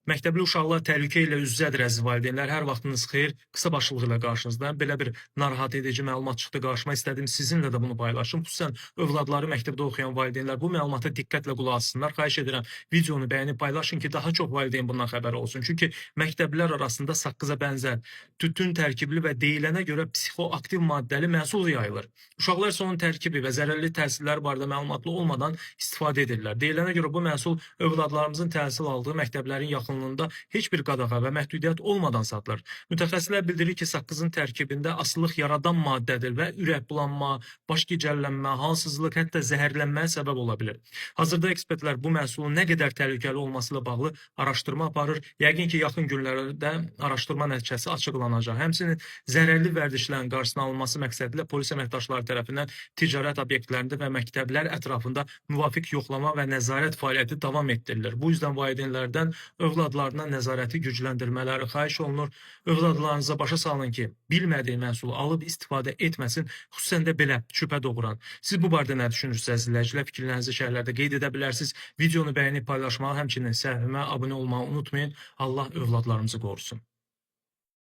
Məktəbli uşaqlar təhlükə ilə üz-üzədir, əziz valideynlər. Hər vaxtınız xeyir. Qısa başlığı ilə qarşınızdayam. Belə bir narahat edici məlumat çıxdı qarşıma. İstədim sizinlə də bunu paylaşım. Xüsusən övladları məktəbdə oxuyan valideynlər bu məlumata diqqətlə qulaq assınlar. Xahiş edirəm, videonu bəyənib paylaşın ki, daha çox valideyn bundan xəbəri olsun. Çünki məktəblilər arasında saqqıza bənzər tütün tərkibli və deyilənə görə psixoaktiv maddəli məhsul yayılır. Uşaqlar isə onun tərkibi və zərərli təsirləri barədə məlumatlı olmadan istifadə edirlər. Deyilənə görə bu məhsul övladlarımızın təhsil aldığı məktəblərin yaxınlığında heç bir qadağa və məhdudiyyət olmadan satılır. Mütəxəssislər bildirir ki, saqqızın tərkibində asılılıq yaradan maddədir və ürək bulanma, baş gicəllənmə, halsızlıq, hətta zəhərlənməyə səbəb ola bilir. Hazırda ekspertlər bu məhsulun nə qədər təhlükəli olması ilə bağlı araşdırma aparır. Yəqin ki, yaxın günlərdə araşdırma nəticəsi açıqlanacaq. Həmçinin zərərli vərdişlərin qarşısının alınması məqsədilə polis əməkdaşları tərəfindən ticarət obyektlərində və məktəblər ətrafında müvafiq yoxlama və nəzarət fəaliyyəti davam etdirilir. Bu üzdən valideynlərdən övladlarına nəzarəti gücləndirmələri xahiş olunur. Övladlarınıza başa salın ki, bilmədiyi məhsulu alıb istifadə etməsin, xüsusən də belə şübhə doğuran. Siz bu barədə nə düşünürsünüz, əziz izləyicilər? Fikirlərinizi şərhlərdə qeyd edə bilərsiniz. Videonu bəyənib paylaşmağı, həmçinin səhifəmə abunə olmağı unutmayın. Allah övladlarımızı qorusun.